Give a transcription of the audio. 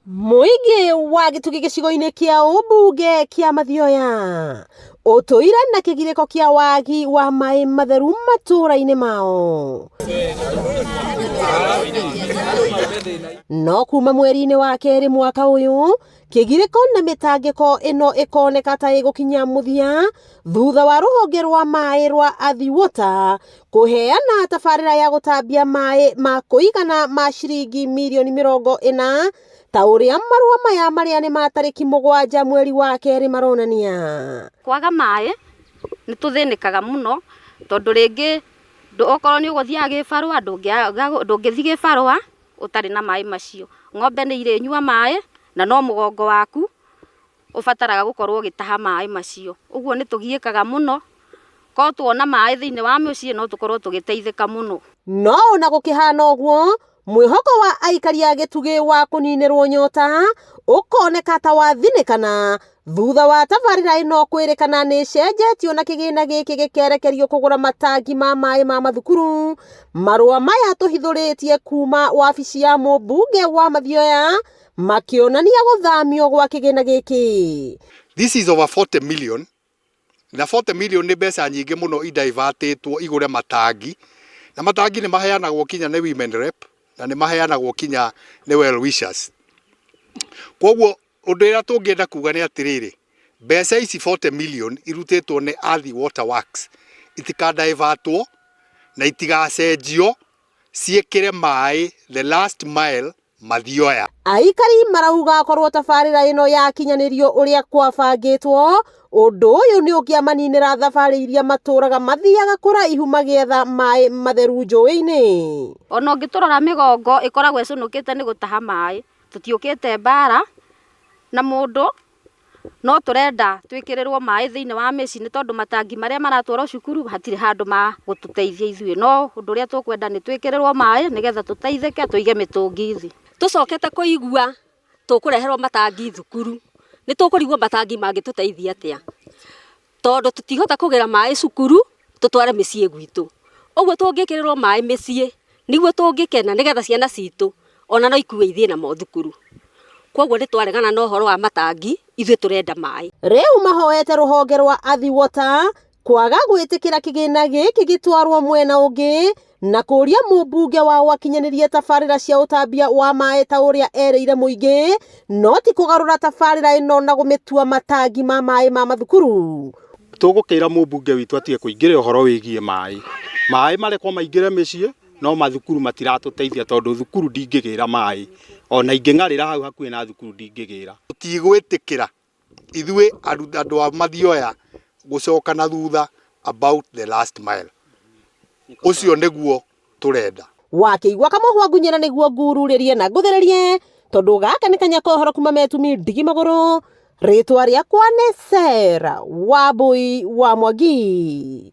Mũingĩ wa Gĩtugĩ gĩcigo-inĩ kĩa ũmbunge kĩa Mathioya ũtũire na kĩgirĩko kĩa wagi wa maĩ matheru matũũra-inĩ mao. No kuma mweri-inĩ wa kerĩ mwaka ũyũ, kĩgirĩko na mĩtangĩko ĩno ĩkoneka ta ĩgũkinya mũthia thutha wa rũhonge rwa maĩ rwa Athi Water kũheana tabarĩra ya gũtambia maĩ ma kũigana ma ciringi mirioni 40 ta ũrĩa marũa maya marĩa nĩ ma tarĩki 7 mweri wa kerĩ maronania. Kwaga maĩ nĩ tũthĩnĩkaga mũno tondũ rĩngĩ okorwo nĩ ũgũthiaga gĩbarũa ndũngĩthiĩ gĩbarũa ũtarĩ na maĩ macio. Ng'ombe nĩ irĩnyua maĩ na no mũgongo waku ũbataraga gũkorwo ũgĩtaha maĩ macio. Ũguo nĩ tũgiĩkaga mũno, korwo tuona maĩ thĩinĩ wa mĩciĩ no tũkorwo tũgĩteithĩka mũno. No ona gũkĩhana ũguo, mwĩhoko wa aikari a Gĩtugĩ wa kũninĩrwo nyota ũkoneka ta wathinĩkana thutha wa tabarĩra ĩno kwĩrĩkana nĩ ĩcenjetio na kĩgĩna gĩkĩ gĩkerekerio kũgũra matangi ma maĩ ma mathukuru. Marũa maya tũhithũrĩtie kuma wabici ya mũmbunge wa Mathioya makĩonania gũthamio gwa kĩgĩna gĩkĩ. This is over 40 million na 40 million nĩ mbeca nyingĩ mũno idivertĩtwo igũre matangi, na matangi nĩ maheanagwo kinya nĩ women rep na nĩ maheanagwo kinya nĩ well wishers. Koguo ũndũ ũrĩa tũngĩenda kuga nĩ atĩrĩrĩ, mbeca ici 40 million irutĩtwo nĩ Athi Water Works itikadivertwo na itigacenjio ciĩkĩre maĩ the last mile Mathioya. Aikari marauga korwo tabarĩra ĩno yakinyanĩrio ũrĩa kwabangĩtwo, ũndũ ũyũ nĩ ũngĩamaninĩra thabarĩ iria matũraga mathiaga kũraihu magĩetha maĩ matheru njũĩ-inĩ. Ona ũngĩtũrora mĩgongo ĩkoragwo ĩcũnũkĩte nĩ gũtaha maĩ, tũtiũkĩte mbara na mũndũ, no tũrenda twĩkĩrĩrwo maĩ thĩinĩ wa mĩciĩ nĩ tondũ matangi marĩa maratwarwo cukuru hatirĩ handũ ma gũtũteithia ithuĩ, no ũndũ ũrĩa tũkwenda nĩ twĩkĩrĩrwo maĩ nĩgetha tũteithĩke tũige mĩtũngi thĩ. Tũcokete kũigua tũkũreherwo matangi thukuru, nĩ tũkũrigwo matangi mangĩtũteithia atĩa, tondũ tũtingĩhota kũgĩra maĩ cukuru tũtware mĩciĩ gwitũ. Ũguo tũngĩkĩrĩrwo maĩ mĩciĩ nĩguo tũngĩkena nĩgetha ciana citũ ona no ikue ithiĩ namo thukuru. Koguo nĩ twaregana na ũhoro wa matangi, ithuĩ tũrenda maĩ. Rĩu mahoete rũhonge rwa Athi Water kwaga gwĩtĩkĩra kĩgĩna gĩkĩ gĩtwarwo mwena ũngĩ na kũria mũmbunge wao akinyanĩrie tabarĩra cia ũtambia wa maĩ ta ũrĩa erĩire mũingĩ, no ti kũgarũra tabarĩra ĩno na gũmĩtua matangi ma maĩ ma mathukuru. Tũgũkĩra mũmbunge witũ atige kũingĩra ũhoro wĩgiĩ maĩ. Maĩ marekwo maingĩre mĩciĩ no mathukuru matiratũteithia tondũ thukuru ndingĩgĩra maĩ, ona ingĩng'arĩra hau hakuhĩ na thukuru ndingĩgĩra. Tũtigwĩtĩkĩra ithuĩ andũ a Mathioya gũcoka na thutha about the last mile. Ũcio nĩguo tũrenda. Wakĩigua kamũhwa ngunyĩra nĩguo ngururĩrie na ngũthĩrĩrie, tondũ gaka nĩ kanya ka ũhoro kuma Metumi ndigi magũrũ. Rĩtwa rĩakwa nĩ Sarah Wambui wa Mwangi.